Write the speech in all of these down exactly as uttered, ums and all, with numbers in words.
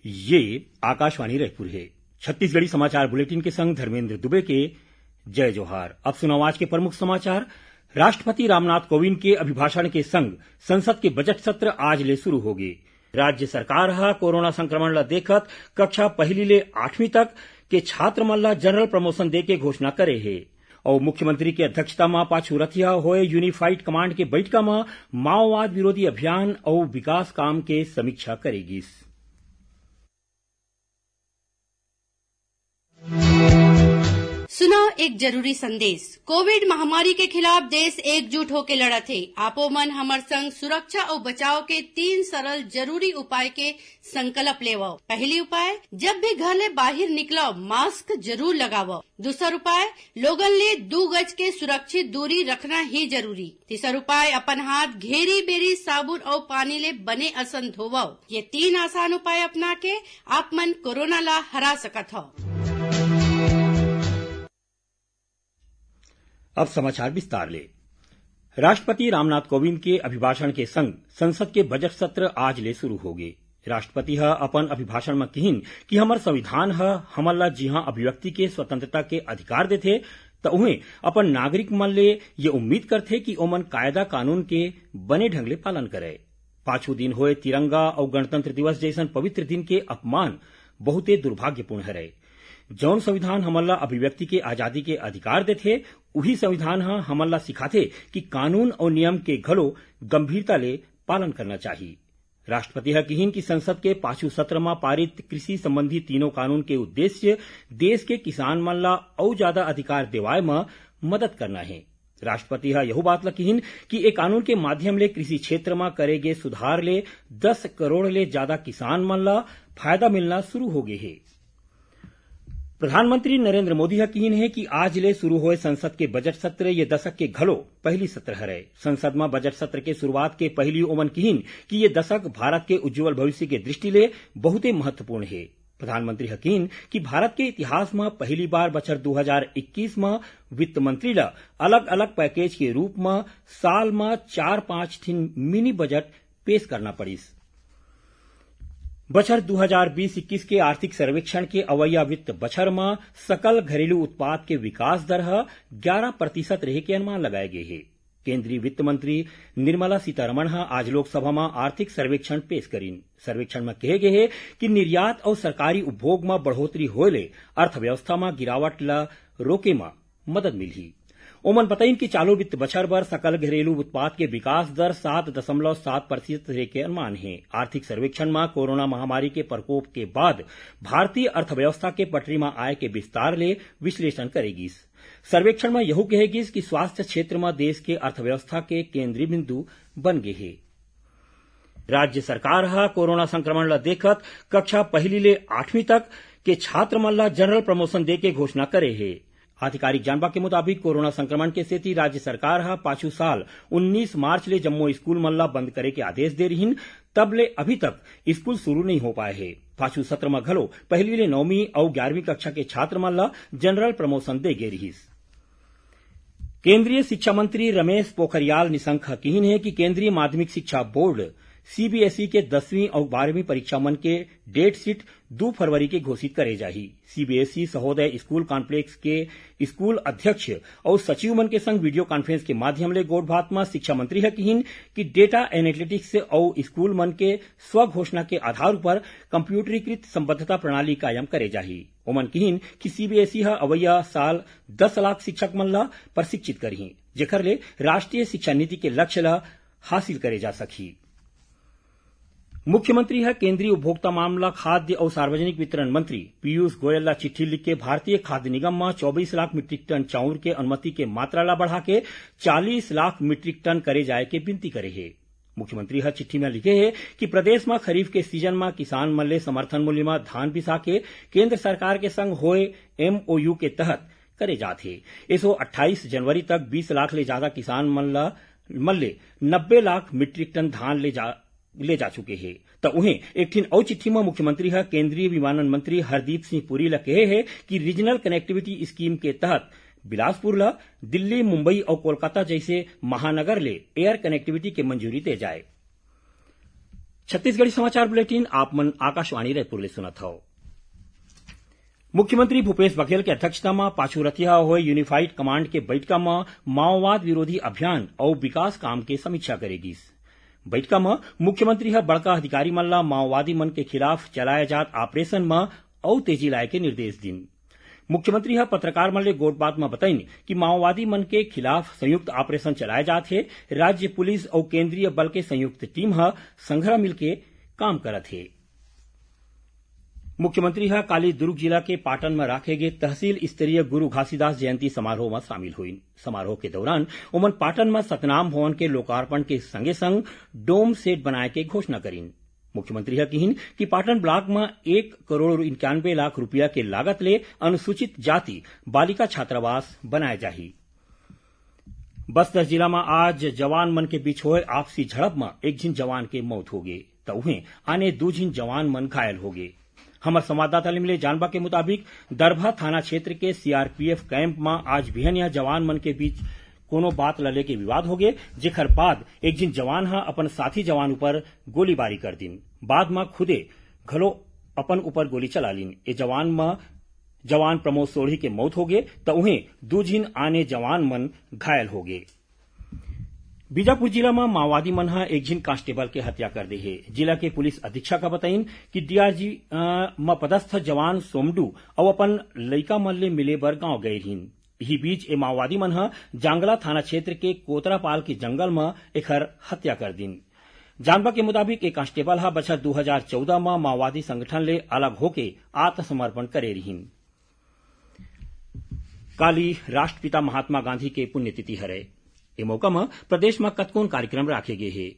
ये आकाशवाणी रायपुर है। छत्तीसगढ़ी समाचार बुलेटिन के संग धर्मेंद्र दुबे के जय जोहार। अब सुनव आज के प्रमुख समाचार। राष्ट्रपति रामनाथ कोविंद के अभिभाषण के संग संसद के बजट सत्र आज ले शुरू होगे। राज्य सरकार ह कोरोना संक्रमण ल देखत कक्षा पहली ले आठवीं तक के छात्र मन ल जनरल प्रमोशन दे के घोषणा करे हे। अउ मुख्यमंत्री के अध्यक्षता म पाछू रतिहा होए यूनिफाइड कमांड के बैठका म माओवाद विरोधी अभियान अउ विकास काम के समीक्षा करे गिस। सुनव एक जरूरी संदेश। कोविड महामारी के खिलाफ देश एकजुट होके लड़त हे। आपो मन हमर संग सुरक्षा अउ बचाव के तीन सरल जरूरी उपाय के संकल्प लेवव। पहली उपाय, जब भी घर ले बाहिर निकलव, मास्क जरूर लगावव। दूसर उपाय, लोगन ले दू गज के सुरक्षित दूरी रखना ही जरूरी। तीसर उपाय, अपन हाथ घेरी बेरी साबुन अउ पानी ले बने असन धोवव। ये तीन आसान उपाय अपना के आप मन कोरोना ला हरा सकत हव। अब समाचार विस्तार ले। राष्ट्रपति रामनाथ कोविंद के अभिभाषण के संग संसद के बजट सत्र आज ले शुरू होगे। राष्ट्रपति ह अपन अभिभाषण म किहिन कि हमर संविधान ह हमन ला जिहां अभिव्यक्ति के स्वतंत्रता के अधिकार देथे, त उहें अपन नागरिक मन ले ये उम्मीद करथे कि ओमन कायदा कानून के बने ढंग ले पालन करय। पाछू दिन होए तिरंगा अउ गणतंत्र दिवस जइसन पवित्र दिन के अपमान बहुते दुर्भाग्यपूर्ण हरय। जौन संविधान हमन ला अभिव्यक्ति के आजादी के अधिकार देथे, उही संविधान ह हमन ला सिखाथे कि कानून अउ नियम के घलो गंभीरता ले पालन करना चाही। राष्ट्रपति ह किहिन कि संसद के पाछू सत्र म पारित कृषि संबंधी तीनों कानून के उद्देश्य देश के किसान मन ला अउ जादा अधिकार देवाय म मदद करना हे। राष्ट्रपति ह यहू बात ल किहिन कि ए कानून के माध्यम ले कृषि क्षेत्र म करे गे सुधार ले दस करोड़ ले जादा किसान मन ल फायदा मिलना शुरू हो गे हे। प्रधानमंत्री नरेंद्र मोदी ह किहिन हे कि आज ले शुरू होए संसद के बजट सत्र ये दशक के घलो पहली सत्र हरय। संसद म बजट सत्र के शुरुआत के पहिली ओमन किहिन कि ये दशक भारत के उज्जवल भविष्य के दृष्टि ले बहुते महत्वपूर्ण हे। प्रधानमंत्री ह किहिन कि भारत के इतिहास म पहली बार बछर दू हजार इक्कीस म वित्त मंत्री ल अलग-अलग पैकेज के रूप म साल म चार पांच ठिन मिनी बजट पेश करना पड़िस। बछर दू हजार बीस इक्कीस के आर्थिक सर्वेक्षण के अवइया वित्त बछर म सकल घरेलू उत्पाद के विकास दर ह ग्यारा प्रतिशत रहे के अनुमान लगाए गे हे। केंद्रीय वित्त मंत्री निर्मला सीतारमण ह आज लोकसभा म आर्थिक सर्वेक्षण पेश करिन। सर्वेक्षण म कहे गे हे कि निर्यात अउ सरकारी उपभोग म बढ़ोतरी होए ले अर्थव्यवस्था म गिरावट ल रोके म मदद मिलही। ओमन बताइन कि चालू वित्त बछर बर सकल घरेलू उत्पाद के विकास दर सात दशमलव सात प्रतिशत रहे के अनुमान हे। आर्थिक सर्वेक्षण म कोरोना महामारी के प्रकोप के बाद भारतीय अर्थव्यवस्था के पटरी म आए के विस्तार ले विश्लेषण करे गिस। सर्वेक्षण म यहू कहे गिस कि स्वास्थ्य क्षेत्र म देश के अर्थव्यवस्था के केंद्रीय बिंदु बन गे हे। राज्य सरकार ह कोरोना संक्रमण ल देखत कक्षा पहली ले आठवीं तक के छात्र मन ल जनरल प्रमोशन दे के घोषणा करे हे। आधिकारिक जानबा के मुताबिक कोरोना संक्रमण के सेती राज्य सरकार ह पाछू साल उन्नीस मार्च ले जम्मो स्कूल मन ल बंद करे के आदेश दे रिहिन, तब ले अभी तक स्कूल शुरू नइ हो पाए हे। पाछू सत्र म घलो पहली ले नौवीं अउ ग्यारहवीं कक्षा के छात्र मन ल जनरल प्रमोशन दे गे रिहिस। केंद्रीय शिक्षा मंत्री रमेश पोखरियाल निशंक ह किहिन हे कि केंद्रीय माध्यमिक शिक्षा बोर्ड सीबीएसई के दसवीं अउ बारहवीं परीक्षा मन के डेट शीट दू फरवरी के घोषित करे जाही। सीबीएसई सहोदय स्कूल कॉम्प्लेक्स के स्कूल अध्यक्ष अउ सचिव मन के संग वीडियो कॉन्फ्रेंस के माध्यम ले गोठबात म शिक्षा मंत्री ह किहिन कि डेटा एनालिटिक्स अउ स्कूल मन के स्व घोषणा के आधार उपर कंप्यूटरीकृत संबद्धता प्रणाली कायम करे जाही। ओमन किहिन कि सीबीएसई ह अवइया साल दस लाख शिक्षक मन ल प्रशिक्षित करही, जेखर ले राष्ट्रीय शिक्षा नीति के लक्ष्य ल हासिल करे जा सकही। मुख्यमंत्री ह केंद्रीय उपभोक्ता मामला, खाद्य अउ सार्वजनिक वितरण मंत्री पीयूष गोयल ल चिट्ठी लिख के भारतीय खाद्य निगम म चौबीस लाख मीट्रिक टन चाउर के अनुमति के मात्रा ल बढ़ा के चालीस लाख मीट्रिक टन करे जाए के विनती करे हे। मुख्यमंत्री ह चिट्ठी म लिखे हे कि प्रदेश म खरीफ के सीजन म किसान मन ले समर्थन मूल्य म धान बिसा के केंद्र सरकार के संग होए एमओयू के तहत करे जात हे। एसो अट्ठाईस जनवरी तक बीस लाख ले जादा किसान मन ल, मन ले नब्बे लाख मीट्रिक टन धान ले जा, ले जा चुके हे। त उहें एक ठिन अउ चिट्ठी म मुख्यमंत्री ह केंद्रीय विमानन मंत्री हरदीप सिंह पुरी ल कहे हे कि रीजनल कनेक्टिविटी स्कीम के तहत बिलासपुर ल दिल्ली, मुंबई अउ कोलकाता जइसे महानगर ले एयर कनेक्टिविटी के मंजूरी दे जाए। छत्तीसगढ़ी समाचार बुलेटिन आप मन आकाशवाणी रायपुर ले सुनत हव। मुख्यमंत्री भूपेश बघेल के अध्यक्षता म पाछू रतिहा होए यूनिफाइड कमांड के बइठका म माओवाद विरोधी अभियान अउ विकास काम के समीक्षा करे गिस। बइठका म मुख्यमंत्री ह बड़का अधिकारी मन ला माओवादी मन के खिलाफ चलाए जात ऑपरेशन म अउ तेजी लाए के निर्देश दिन। मुख्यमंत्री ह पत्रकार मन ले गोठबात म बतइन कि माओवादी मन के खिलाफ संयुक्त ऑपरेशन चलाए जात हे। राज्य पुलिस अउ केंद्रीय बल के संयुक्त टीम ह संघरा मिलके काम करत हे। मुख्यमंत्री ह काली दुर्ग जिला के पाटन म राखे गे तहसील स्तरीय गुरु घासीदास जयंती समारोह म शामिल होइन। समारोह के दौरान ओमन पाटन म सतनाम भवन के लोकार्पण के संगे संग डोम सेट बनाए के घोषणा करिन। मुख्यमंत्री ह किहिन कि पाटन ब्लॉक म एक करोड़ इक्यानवे लाख रुपया के लागत ले अनुसूचित जाति बालिका छात्रावास बनाए जाही। बस्तर जिला म आज जवान मन के बीच होए आपसी झड़प म एक झिन जवान के मौत होगे, त उहें आने दू झिन जवान मन घायल होगे। हमर संवाददाता ले मिले जानबा के मुताबिक, दरभा थाना क्षेत्र के सीआरपीएफ कैंप म आज बिहनिया जवान मन के बीच कोनो बात ल लेके विवाद होगे, जेखर बाद एक झिन जवान ह अपन साथी जवान ऊपर गोलीबारी कर दिन। बाद म खुदे घलो अपन ऊपर गोली चला लीन। ए जवान म जवान प्रमोद सोढ़ी के मौत होगे, त उहें दू झिन आने जवान मन घायल होगे। बीजापुर जिला म माओवादी मन ह एक झिन कांस्टेबल के हत्या कर दे हे। जिला के पुलिस अधीक्षक ह बताइन कि डीआरजी, अ, म पदस्थ जवान सोमडू अउ अपन लइका मन ले मिले बर गांव गए रहिन। इही बीच ए माओवादी मन ह जांगला थाना क्षेत्र के कोतरापाल के जंगल म एखर हत्या कर दिन। जानबा के मुताबिक, ए कांस्टेबल ह बछर दू हजार चौदह म माओवादी संगठन ले अलग होके आत्मसमर्पण करे रिहिन। काली राष्ट्रपिता महात्मा गांधी के पुण्यतिथि हरय। ए मौका म प्रदेश म कतकोन कार्यक्रम राखे गे हे।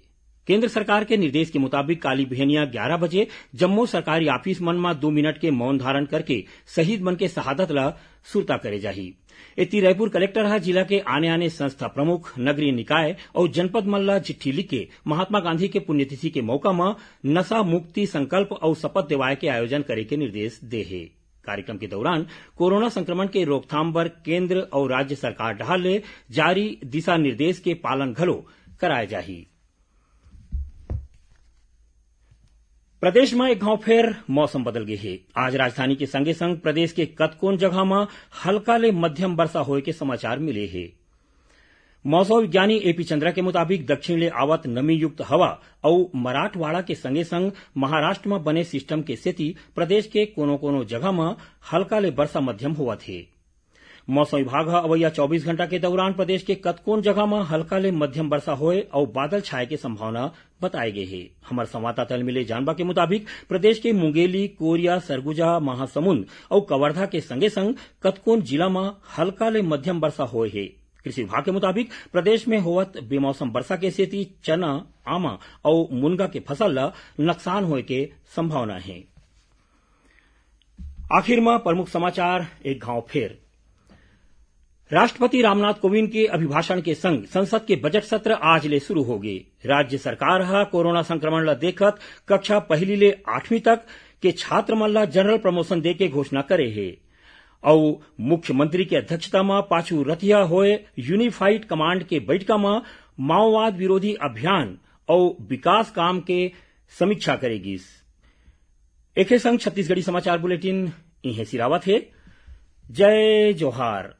केंद्र सरकार के निर्देश के मुताबिक, काली बिहनिया ग्यारह बजे जम्मो सरकारी ऑफिस मन म दो मिनट के मौन धारण करके शहीद मन के शहादत ल सुरता करे जाही। एती, रायपुर कलेक्टर ह जिला के आने-आने संस्था प्रमुख, नगरीय निकाय अउ जनपद मन ल चिट्ठी लिख के महात्मा गांधी के पुण्यतिथि के मौका म नशा मुक्ति संकल्प अउ शपथ देवाय के आयोजन करे के निर्देश दे हे। कार्यक्रम के दौरान कोरोना संक्रमण के रोकथाम बर केंद्र अउ राज्य सरकार डहार ले जारी दिशा निर्देश के पालन घलो कराए जाही। प्रदेश म एक घांव फेर मौसम बदल गे हे। आज राजधानी के संगे संग प्रदेश के कतकोन जगह म हल्का ले मध्यम वर्षा होए के समाचार मिले हे। मौसम विज्ञानी एपी चंद्रा के मुताबिक, दक्षिण ले आवत नमी युक्त हवा अउ मराठवाड़ा के संगे संग महाराष्ट्र म बने सिस्टम के सेती प्रदेश के कोनो-कोनो जगह म हल्का ले वर्षा मध्यम होवत हे। मौसम विभाग ह अवइया चौबीस घंटा के दौरान प्रदेश के कतकोन जगह म हल्का ले मध्यम वर्षा होए अउ बादल छाए के संभावना बताए गे हे। हमर संवाददाता ले मिले जानबा के मुताबिक, प्रदेश के मुंगेली, कोरिया, सरगुजा, महासमुंद अउ कवर्धा के संगे संग कतकोन जिला म हल्का ले मध्यम वर्षा होए हे। कृषि विभाग के मुताबिक, प्रदेश में होवत बेमौसम वर्षा के सेती चना, आमा अउ मुनगा के फसल ल नुकसान होए के संभावना हे। आखिर म प्रमुख समाचार एक घांव फेर। राष्ट्रपति रामनाथ कोविंद के अभिभाषण के संग संसद के बजट सत्र आज ले शुरू होगे। राज्य सरकार ह कोरोना संक्रमण ल देखत कक्षा पहली ले आठवीं तक के छात्र मन ल जनरल प्रमोशन दे के घोषणा करे हे। अउ मुख्यमंत्री के अध्यक्षता म पाछू रतिहा होए यूनिफाइड कमांड के बइठका म माओवाद विरोधी अभियान अउ विकास काम के समीक्षा करे गिस। एखे संग छत्तीसगढ़ी समाचार बुलेटिन इहें सिरावत हे। जय जोहार।